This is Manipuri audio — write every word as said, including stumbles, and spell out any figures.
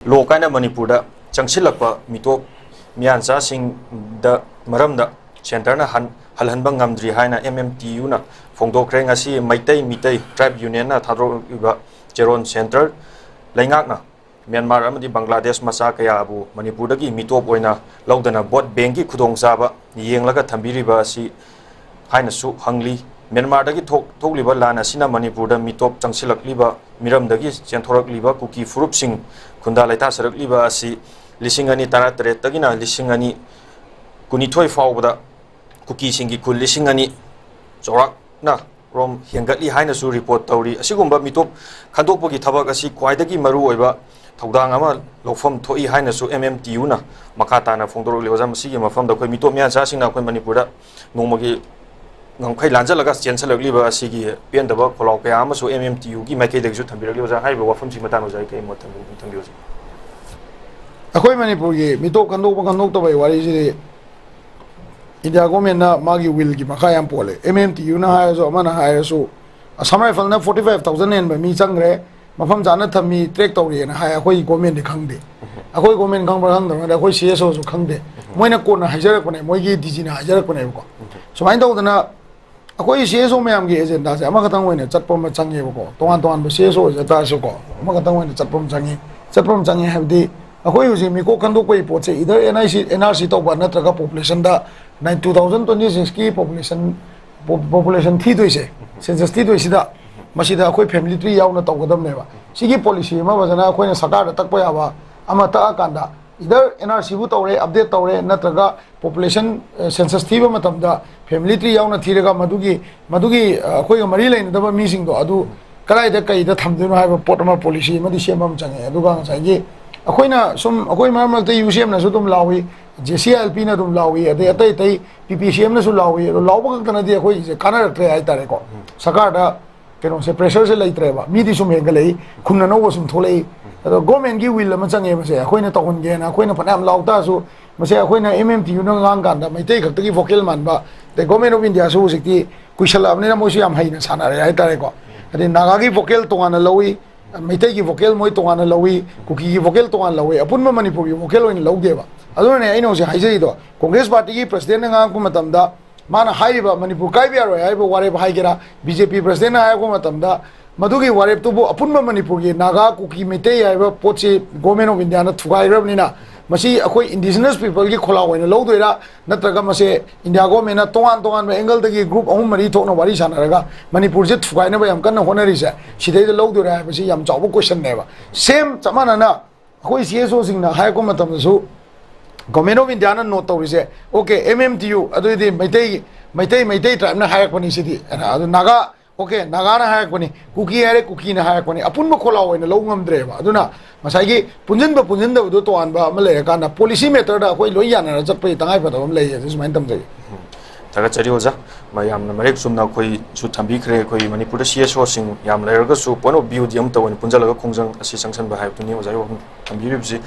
ꯂꯣ ꯀꯥꯏꯅ ꯃꯅꯤꯄꯨꯔꯗ ꯆꯪꯁꯤꯜꯂꯛꯄ ꯃꯤꯇꯣꯞ ꯃꯤꯌꯥꯟꯆꯥꯁꯤꯡꯗ ꯃꯔꯝꯗ ꯁꯦꯟꯇꯔꯅ ꯍꯟ-, ꯍꯜꯍꯟꯕ ꯉꯝꯗ꯭ꯔꯤ ꯍꯥꯏꯅ ꯑꯦꯝ ꯑꯦꯝ ꯇꯤ ꯌꯨꯅ ꯐꯣꯡꯗꯣꯛꯈ꯭ꯔꯦ꯫ ꯉꯁꯤ ꯃꯩꯇꯩ ꯃꯤꯇꯩ ꯇ꯭ꯔꯥꯏꯕ ꯌꯨꯅꯤꯌꯟꯅ ꯊꯥꯗꯣꯔꯛꯂꯤꯕ ꯆꯦꯔꯣꯟ ꯁꯦꯟꯇꯔ ꯂꯩꯉꯥꯛꯅ ꯃ꯭ꯌꯥꯟꯃꯥꯔ ꯑꯃꯗꯤ ꯕꯪꯒ꯭ꯂꯥꯗꯦꯁ ꯃꯆꯥ ꯀꯌꯥꯕꯨ ꯃꯅꯤꯄꯨꯔꯗꯒꯤ ꯃꯤꯇꯣꯞ ꯑꯣꯏꯅ ꯂꯧꯗꯅ ꯚꯣꯠ ꯕꯦꯡꯀꯤ ꯈꯨꯗꯣꯡꯆꯥꯕ ꯌꯦꯡꯂꯒ ꯊꯝꯕꯤꯔꯤꯕ ꯑꯁꯤ ꯍꯥꯏꯅꯁꯨ ꯍꯪꯂꯤ꯫ ꯃ꯭ꯌꯥꯟꯃꯥꯔꯗꯒꯤ ꯊꯣꯛ-, ꯊꯣꯛꯂꯤꯕ ꯂꯥꯟ ꯑꯁꯤꯅ ꯃꯅꯤꯄꯨꯔꯗ ꯃꯤꯇꯣꯞ ꯆꯪꯁꯤꯜꯂꯛꯂꯤꯕ ꯃꯤꯔꯝꯗꯒꯤ ꯆꯦꯟꯊꯣꯔꯛꯂꯤꯕ ꯀꯨꯀꯤ ꯐꯨꯔꯨꯞꯁꯤꯡ ꯈꯨꯟꯗꯥ ꯂꯩꯇꯥꯆꯔꯛꯂꯤꯕ ꯑꯁꯤ ꯂꯤꯁꯤꯡ ꯑꯅꯤ ꯇꯔꯥꯇꯔꯦꯠꯇꯒꯤꯅ ꯂꯤꯁꯤꯡ ꯑꯅꯤ ꯀꯨꯟꯅꯤꯊꯣꯏ ꯐꯥꯎꯕꯗ ꯀꯨꯀꯤꯁꯤꯡꯒꯤ ꯈꯨꯜ ꯂꯤꯁꯤꯡ ꯑꯅꯤ ꯆꯥꯎꯔꯥꯛꯅ ꯔꯣꯝ ꯍꯦꯟꯒꯠꯂꯤ ꯍꯥꯏꯅꯁꯨ ꯔꯤꯄꯣꯔꯠ ꯇꯧꯔꯤ꯫ ꯑꯁꯤꯒꯨꯝꯕ ꯃꯤꯇꯣꯞ ꯈꯟꯗꯣꯛꯄꯒꯤ ꯊꯕꯛ ꯑꯁꯤ ꯈ꯭ꯋꯥꯏꯗꯒꯤ ꯃꯔꯨꯑꯣꯏꯕ ꯊꯧꯗꯥꯡ ꯑꯃ ꯂꯧꯐꯝ ꯊꯣꯛꯏ ꯍꯥꯏꯅꯁꯨ ꯑꯦꯝ ꯑꯦꯝ ꯇꯤ ꯌꯨꯅ ꯃꯈꯥ ꯇꯥꯅ ꯐꯣꯡꯗꯣꯔꯛꯂꯤ꯫ ꯑꯣꯖꯥ, ꯃꯁꯤꯒꯤ ꯃꯐꯝꯗ ꯑꯩꯈꯣꯏ ꯃꯤꯇꯣꯞ ꯃꯤꯌꯥꯟꯆꯥꯁꯤꯡꯅ ꯑꯩꯈꯣꯏ ꯃꯅꯤꯄꯨꯔꯗ ꯅꯣꯡꯃꯒꯤ ꯉꯝꯈꯩ ꯂꯥꯟꯖꯜꯂꯒ ꯆꯦꯟꯁꯤꯜꯂꯛꯂꯤꯕ ꯑꯁꯤꯒꯤ ꯄꯦꯟꯗꯕ ꯈꯣꯜꯂꯥꯎ ꯀꯌꯥ ꯑꯃꯁꯨ ꯑꯦꯝ ꯑꯦꯝ ꯇꯤ ꯌꯨꯒꯤ ꯃꯥꯏꯀꯩꯗꯒꯤꯁꯨ ꯊꯝꯕꯤꯔꯛꯂꯤ꯫ ꯑꯣꯖꯥ, ꯍꯥꯏꯔꯤꯕ ꯋꯥꯐꯝꯁꯤꯒꯤ ꯃꯇꯥꯡꯗ ꯑꯣꯖꯥ ꯑꯩ ꯀꯔꯤ ꯃꯣꯠ ꯊꯝꯕꯤ-, ꯊꯝꯕꯤꯌꯨ ꯍꯧꯖꯤꯛ? ꯑꯩꯈꯣꯏ ꯃꯅꯤꯄꯨꯔꯒꯤ ꯃꯤꯇꯣꯞ ꯈꯟꯗꯣꯛꯄ ꯈꯟꯗꯣꯛꯇꯕꯒꯤ ꯋꯥꯔꯤꯁꯤꯗꯤ ꯏꯟꯗꯤꯌꯥ ꯒꯣꯔꯃꯦꯟꯅ ꯃꯥꯒꯤ ꯋꯤꯜꯒꯤ ꯃꯈꯥ ꯌꯥꯝ ꯄꯣꯜꯂꯦ꯫ ꯑꯦꯝ ꯑꯦꯝ ꯇꯤ ꯌꯨꯅ ꯍꯥꯏꯔꯁꯨ, ꯑꯃꯅ ꯍꯥꯏꯔꯁꯨ, ꯑꯁꯥꯝ ꯔꯥꯏꯐꯜꯅ ꯐꯣꯔꯇꯤ ꯐꯥꯏꯚ ꯊꯥꯎꯖꯟ ꯍꯦꯟꯕ ꯃꯤ ꯆꯪꯈ꯭ꯔꯦ, ꯃꯐꯝ ꯆꯥꯅ ꯊꯝꯃꯤ, ꯇ꯭ꯔꯦꯛ ꯇꯧꯔꯤꯑꯅ ꯍꯥꯏ꯫ ꯑꯩꯈꯣꯏ ꯒꯣꯔꯃꯦꯟꯗꯤ ꯈꯪꯗꯦ꯫ ꯑꯩꯈꯣꯏ ꯒꯣꯔꯃꯦꯟ ꯈꯪꯕ꯭ꯔꯥ ꯈꯪꯗꯕ꯭ꯔꯥ ꯈꯪꯗꯦ, ꯑꯩꯈꯣꯏ ꯁꯤ ꯑꯦꯁ ꯑꯣꯁꯨ ꯈꯪꯗꯦ꯫ ꯃꯣꯏꯅ ꯀꯣꯟꯅ ꯍꯥꯏꯖꯔꯛꯄꯅꯦ, ꯃꯣꯏꯒꯤ ꯗꯤ ꯖꯤꯅ ꯍꯥꯏꯖꯔꯛꯄꯅꯦꯕꯀꯣ꯫ ꯁꯨꯃꯥꯏꯅ ꯇꯧꯗꯅ ꯑꯩꯈꯣꯏ ꯁꯤ ꯑꯦꯁ ꯑꯣ ꯃꯌꯥꯝꯒꯤ ꯑꯦꯖꯦꯟꯗꯥꯁꯦ ꯑꯃꯈꯛꯇꯪ ꯑꯣꯏꯅ ꯆꯠꯄ ꯑꯃ ꯆꯪꯉꯦꯕꯀꯣ꯫ ꯇꯣꯉꯥꯟ ꯇꯣꯉꯥꯟꯕ ꯁꯤ ꯑꯦꯁ ꯑꯣ ꯑꯣꯏꯖ ꯇꯥꯔꯁꯨꯀꯣ, ꯑꯃꯈꯛꯇꯪ ꯑꯣꯏꯅ ꯆꯠꯄ ꯑꯃ ꯆꯪꯉꯤ꯫ ꯆꯠꯄ ꯑꯃ ꯆꯪꯉꯤ ꯍꯥꯏꯕꯗꯤ ꯑꯩꯈꯣꯏ ꯍꯧꯖꯤꯛ ꯃꯤꯀꯣꯛ ꯈꯟꯗꯣꯛꯄꯒꯤ ꯄꯣꯠꯁꯦ ꯏꯗꯔ and I C, and R C ꯇꯧꯕ ꯅꯠꯇ꯭ꯔꯒ ꯄꯣꯄꯨꯂꯦꯁꯟꯗ ꯅꯥꯏꯟ-, ꯇꯨ ꯊꯥꯎꯖꯟ ꯇ꯭ꯋꯦꯟꯇꯤ ꯁꯤꯛꯁꯀꯤ ꯄꯣꯄꯨꯂꯦꯁꯟ, ꯄꯣ-, ꯄꯣꯄꯨꯂꯦꯁꯟ ꯊꯤꯗꯣꯏꯁꯦ, ꯁꯦꯟꯁꯁ ꯊꯤꯗꯣꯏꯁꯤꯗ ꯃꯁꯤꯗ ꯑꯩꯈꯣꯏ ꯐꯦꯃꯤꯂꯤ ꯇ꯭ꯔꯤ ꯌꯥꯎꯅ ꯇꯧꯒꯗꯕꯅꯦꯕ꯫ ꯁꯤꯒꯤ ꯄꯣꯂꯤꯁꯤ ꯑꯃ ꯐꯖꯅ ꯑꯩꯈꯣꯏꯅ ꯁꯔꯀꯥꯔꯗ ꯇꯛꯄ ꯌꯥꯕ ꯑꯃ ꯇꯛꯑꯀꯥꯟꯗ ꯏꯗꯔ ꯑꯦꯟ ꯑꯥꯔ ꯁꯤꯕꯨ ꯇꯧꯔꯦ, ꯑꯞꯗꯦꯠ ꯇꯧꯔꯦ, ꯅꯠꯇ꯭ꯔꯒ ꯄꯣꯄꯨꯂꯦꯁꯟ, ꯑ, ꯁꯦꯟꯁꯁ ꯊꯤꯕ ꯃꯇꯝꯗ ꯐꯦꯃꯤꯂꯤ ꯇ꯭ꯔꯤ ꯌꯥꯎꯅ ꯊꯤꯔꯒ ꯃꯗꯨꯒꯤ, ꯃꯗꯨꯒꯤ, ꯑ, ꯑꯩꯈꯣꯏꯒ ꯃꯔꯤ ꯂꯩꯅꯗꯕ ꯃꯤꯁꯤꯡꯗꯣ ꯑꯗꯨ ꯀꯗꯥꯏꯗ ꯀꯩꯗ ꯊꯝꯗꯣꯏꯅꯣ ꯍꯥꯏꯕ ꯄꯣꯠ ꯑꯃ, ꯄꯣꯂꯤꯁꯤ ꯑꯃꯗꯤ ꯁꯦꯝꯕ ꯑꯃ ꯆꯪꯉꯦ꯫ ꯑꯗꯨꯒ ꯉꯁꯥꯏꯒꯤ ꯑꯩꯈꯣꯏꯅ ꯁꯨꯝ, ꯑꯩꯈꯣꯏ ꯃꯔꯛ ꯃꯔꯛꯇ ꯌꯨ ꯁꯤ ꯑꯦꯝꯅꯁꯨ ꯑꯗꯨꯝ ꯂꯥꯎꯏ, ꯖꯦ ꯁꯤ ꯑꯥꯏ ꯑꯦꯜ ꯄꯤꯅ ꯑꯗꯨꯝ ꯂꯥꯎꯏ, ꯑꯗꯩ ꯑꯇꯩ ꯑꯇꯩ ꯄꯤ ꯄꯤ ꯁꯤ ꯑꯦꯝꯅꯁꯨ ꯂꯥꯎꯏ꯫ ꯑꯗꯣ ꯂꯥꯎꯕ ꯈꯛꯇꯅꯗꯤ ꯑꯩꯈꯣꯏꯒꯤꯁꯦ ꯀꯥꯟꯅꯔꯛꯇ꯭ꯔꯦ ꯍꯥꯏꯇꯥꯔꯦꯀꯣ꯫ ꯁꯔꯀꯥꯔꯗ ꯀꯩꯅꯣꯁꯦ, ꯄ꯭ꯔꯦꯁꯔꯁꯦ ꯂꯩꯇ꯭ꯔꯦꯕ, ꯃꯤꯗꯤ ꯁꯨꯝ ꯍꯦꯟꯒꯠꯂꯛꯏ, ꯈꯨꯟ ꯑꯅꯧꯕ ꯁꯨꯝ ꯊꯣꯛꯂꯛꯏ꯫ ꯑꯗꯣ ꯒꯣꯔꯃꯦꯟꯒꯤ ꯋꯤꯜ ꯑꯃ ꯆꯪꯉꯦ꯫ ꯃꯁꯦ ꯑꯩꯈꯣꯏꯅ ꯇꯧꯍꯟꯒꯦꯅ ꯑꯩꯈꯣꯏꯅ ꯐꯅꯌꯥꯝ ꯂꯥꯎ ꯇꯥꯔꯁꯨ, ꯃꯁꯦ ꯑꯩꯈꯣꯏꯅ ꯑꯦꯝ ꯑꯦꯝ ꯇꯤ ꯌꯨꯅ ꯉꯥꯡꯀꯥꯟꯗ ꯃꯩꯇꯩ ꯈꯛꯇꯒꯤ ꯚꯣꯀꯦꯜ ꯃꯥꯟꯕ, ꯑꯗꯩ ꯒꯣꯔꯃꯦꯟ ꯑꯣꯐ ꯏꯟꯗꯤꯌꯥꯁꯨ ꯍꯧꯖꯤꯛꯇꯤ ꯀꯨꯏꯁꯜꯂꯛꯑꯕꯅꯤꯅ ꯃꯣꯏꯁꯨ ꯌꯥꯝ ꯍꯩꯅ ꯁꯥꯟꯅꯔꯦ ꯍꯥꯏꯇꯥꯔꯦꯀꯣ꯫ ꯑꯗꯩ ꯅꯥꯒꯥꯒꯤ ꯚꯣꯀꯦꯜ ꯇꯣꯉꯥꯟꯅ ꯂꯧꯏ, ꯃꯩꯇꯩꯒꯤ ꯚꯣꯀꯦꯜ ꯃꯣꯏ ꯇꯣꯉꯥꯟꯅ ꯂꯧꯏ, ꯀꯨꯀꯤꯒꯤ ꯚꯣꯀꯦꯜ ꯇꯣꯉꯥꯟꯅ ꯂꯧꯏ, ꯑꯄꯨꯟꯕ ꯃꯅꯤꯄꯨꯔꯒꯤ ꯚꯣꯀꯦꯜ ꯑꯣꯏꯅ ꯂꯧꯗꯦꯕ꯫ ꯑꯗꯨꯅꯅꯦ ꯑꯩꯅ ꯍꯧꯖꯤꯛ ꯍꯥꯏꯖꯔꯤꯗꯣ, ꯀꯣꯡꯒ꯭ꯔꯦꯁ ꯄꯥꯔꯇꯤꯒꯤ ꯄ꯭ꯔꯁꯤꯗꯦꯟꯠꯅ ꯉꯥꯡꯉꯛꯄ ꯃꯇꯝꯗ ꯃꯥꯅ ꯍꯥꯏꯔꯤꯕ ꯃꯅꯤꯄꯨꯔ ꯀꯥꯏꯕ ꯌꯥꯔꯣꯏ ꯍꯥꯏꯕ ꯋꯥꯔꯦꯞ ꯍꯥꯏꯒꯦꯔꯥ, ꯕꯤ ꯖꯦ ꯄꯤ ꯄ꯭ꯔꯁꯤꯗꯦꯟꯠꯅ ꯍꯥꯏꯔꯛꯄ ꯃꯇꯝꯗ ꯃꯗꯨꯒꯤ ꯋꯥꯔꯦꯞꯇꯨꯕꯨ ꯑꯄꯨꯟꯕ ꯃꯅꯤꯄꯨꯔꯒꯤ ꯅꯥꯒꯥ, ꯀꯨꯀꯤ, ꯃꯩꯇꯩ ꯍꯥꯏꯕ ꯄꯣꯠꯁꯤ Government of Indiaꯅ ꯊꯨꯒꯥꯏꯈ꯭ꯔꯕꯅꯤꯅ ꯃꯁꯤ ꯑꯩꯈꯣꯏ indigenous peopleꯒꯤ ꯈꯣꯜꯂꯥꯎ ꯑꯣꯏꯅ ꯂꯧꯗꯣꯏꯔꯥ, ꯅꯠꯇ꯭ꯔꯒ ꯃꯁꯦ ꯏꯟꯗꯤꯌꯥ ꯒꯣꯔꯃꯦꯟꯅ ꯇꯣꯉꯥꯟ ꯇꯣꯉꯥꯟꯕ ꯑꯦꯡꯒꯜꯗꯒꯤ ꯒ꯭ꯔꯨꯞ ꯑꯍꯨꯝ ꯃꯔꯤ ꯊꯣꯛꯅ ꯋꯥꯔꯤ ꯁꯥꯟꯅꯔꯒ ꯃꯅꯤꯄꯨꯔꯁꯦ ꯊꯨꯒꯥꯏꯅꯕ ꯌꯥꯝ ꯀꯟꯅ ꯍꯣꯠꯅꯔꯤꯁꯦ ꯁꯤꯗꯩꯗ ꯂꯧꯗꯣꯏꯔꯥ ꯍꯥꯏꯕꯁꯤ ꯌꯥꯝ ꯆꯥꯎꯕ ꯀꯣꯏꯁꯟꯅꯦꯕ꯫ ꯁꯦꯝ ꯆꯞ ꯃꯥꯟꯅꯅ ꯑꯩꯈꯣꯏ ꯁꯤ ꯑꯦꯁ ꯑꯣꯁꯤꯡꯅ ꯍꯥꯏꯔꯛꯄ ꯃꯇꯝꯗꯁꯨ Government of Indiaꯅ ꯅꯣꯠ ꯇꯧꯔꯤꯁꯦ, okay, M M T U, ꯑꯗꯨꯑꯣꯏꯗꯤ ꯃꯩꯇꯩ, ꯃꯩꯇꯩ, ꯃꯩꯇꯩ ꯇ꯭ꯔꯥꯏꯕꯅ ꯍꯥꯏꯔꯛꯄꯅꯤ ꯁꯤꯗꯤ, ꯑꯗꯨ ꯅꯥꯒꯥ, ꯑꯣꯀꯦ, ꯅꯥꯒꯥꯅ ꯍꯥꯏꯔꯛꯄꯅꯤ, ꯀꯨꯀꯤ ꯍꯥꯏꯔꯦ, ꯀꯨꯀꯤꯅ ꯍꯥꯏꯔꯛꯄꯅꯤ, ꯑꯄꯨꯟꯕ ꯈꯣꯜꯂꯥꯎ ꯑꯣꯏꯅ ꯂꯧ ꯉꯝꯗ꯭ꯔꯦꯕ꯫ ꯑꯗꯨꯅ ꯉꯁꯥꯏꯒꯤ ꯄꯨꯟꯁꯤꯟꯕ ꯄꯨꯟꯁꯤꯟꯗꯕꯗꯣ ꯇꯣꯉꯥꯟꯕ ꯑꯃ ꯂꯩꯔꯀꯥꯟꯗ ꯄꯣꯂꯤꯁꯤ ꯃꯦꯇꯔꯗ ꯑꯩꯈꯣꯏ ꯂꯣꯏ ꯌꯥꯅꯔ ꯆꯠꯄꯒꯤ ꯇꯉꯥꯏꯐꯗꯕ ꯑꯃ ꯂꯩ꯫ ꯑꯗꯨ ꯁꯨꯃꯥꯏꯅ ꯊꯝꯖꯒꯦ꯫ ꯊꯥꯒꯠꯆꯔꯤ ꯑꯣꯖꯥ꯫ ꯃꯌꯥꯝꯅ ꯃꯔꯦꯛ ꯆꯨꯝꯅ ꯑꯩꯈꯣꯏꯁꯨ ꯊꯝꯕꯤꯈ꯭ꯔꯦ꯫ ꯑꯩꯈꯣꯏ ꯃꯅꯤꯄꯨꯔꯗ ꯁꯤ ꯑꯦꯁ ꯑꯣꯁꯤꯡ ꯌꯥꯝ ꯂꯩꯔꯒꯁꯨ point of viewꯗꯤ ꯑꯃꯠꯇ ꯑꯣꯏꯅ ꯄꯨꯟꯁꯤꯜꯂꯒ ꯈꯣꯡꯖꯪ ꯑꯁꯤ ꯆꯪꯁꯤꯟꯕ ꯍꯥꯏꯕꯗꯨꯅꯤ ꯑꯣꯖꯥꯒꯤ ꯋꯥꯐꯝ ꯊꯝꯕꯤꯔꯤꯕꯁꯤ꯫